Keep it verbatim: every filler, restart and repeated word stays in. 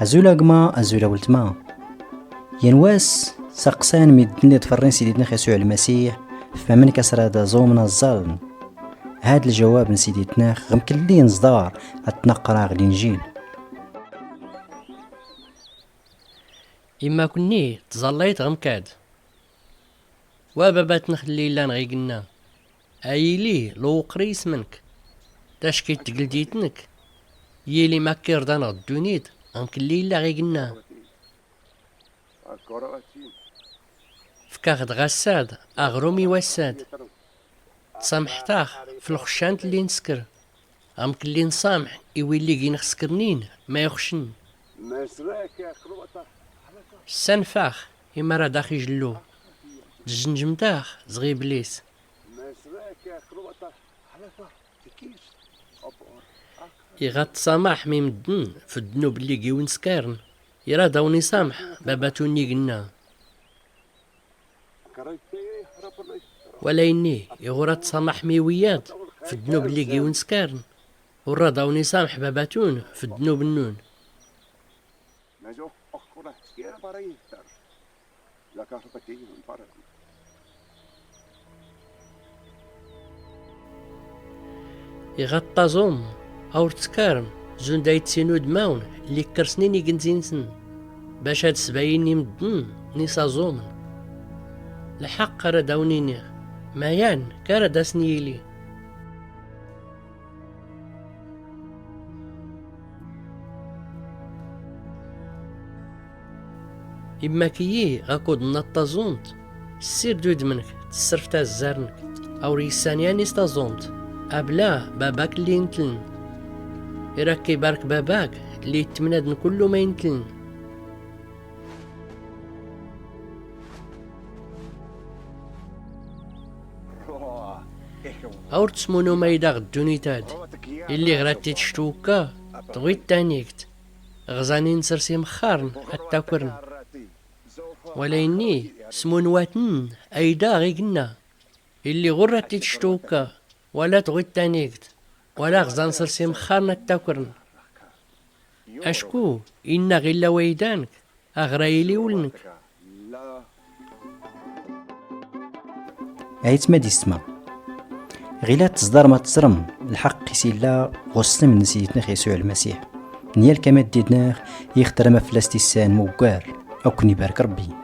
Azul a gma, azul a wltma. Yan wass saqsan middn lli ḍfrn sididnx isuɛ lmasiḥ, fmn kas rad aẓumn aẓẓaln? Had ljawab n sididnx ɣ mklli nẓḍar ad tnqqraɣ linjil. Imma kunni tẓallayt ɣ mkad, wa babatnx lli illan ɣ ignna, a yili lwqr i ismnk, tackit tglditnk, yili makki rḍanɣ ddunit ɣ mklli illa ɣ ignna. Fkaɣ-d ɣassad aɣrum i wassad. Tsamḥt-aɣ f lxcant lli nskr, ɣ mklli nsamḥ i willi ginxskr nin ma ixcn. Ssanf-aɣ i ma rad aɣ-ijllu, tjnjmt-aɣ zɣ iblis. Iɣ ad tṣamaḥ mi mddn f ddnub lli giwn skarn, irad awn-iṣamḥ babatun n ignna. Wala inni iɣ ur ad tṣamaḥ mi wiyyad f ddnub lli giwn skarn, ur rad awn-iṣamḥ babatun f ddnub nnun. Iɣ ad taẓum, a ur tskarn, zund a itsin udmawn lli kkrsnin ignzi-nsn, bac ad sbayin i mddn n isaẓumn. Lḥaqq a rad awn-iniɣ, mayan kar ad asn-yili. Imma kiyyi ɣakud nna taẓumt, ssird udm-nk, tsrft azzar-nk, a ur issan yan is taẓumt, abla babak lli intln. Irak ibark babak lli itmn adn kullu ma intln. A ur tsmun umayd aɣ ddunit-ad, illi ɣ rad t-id-ctwkka tɣwit tanigt, ɣẓan-in srs imxxarn ad takrn. Wala inni smun watn ayda ɣ ignna, illi ɣur rad t-id-ctwkka wala tɣwit tanigt, wala ɣẓan srs imxxarn ad takrn. Acku inna ɣ illa wayda-nk, aɣ ra yili ul-nk. Ayt ma d-isma. Ɣila tẓḍarm ad tẓrm lḥaqq is illa ɣ uslm n siditnx isuɛ lmasiḥ, n yal kamaddidnx ixtrm aflas tissan muggar, akw n ibark rbbi.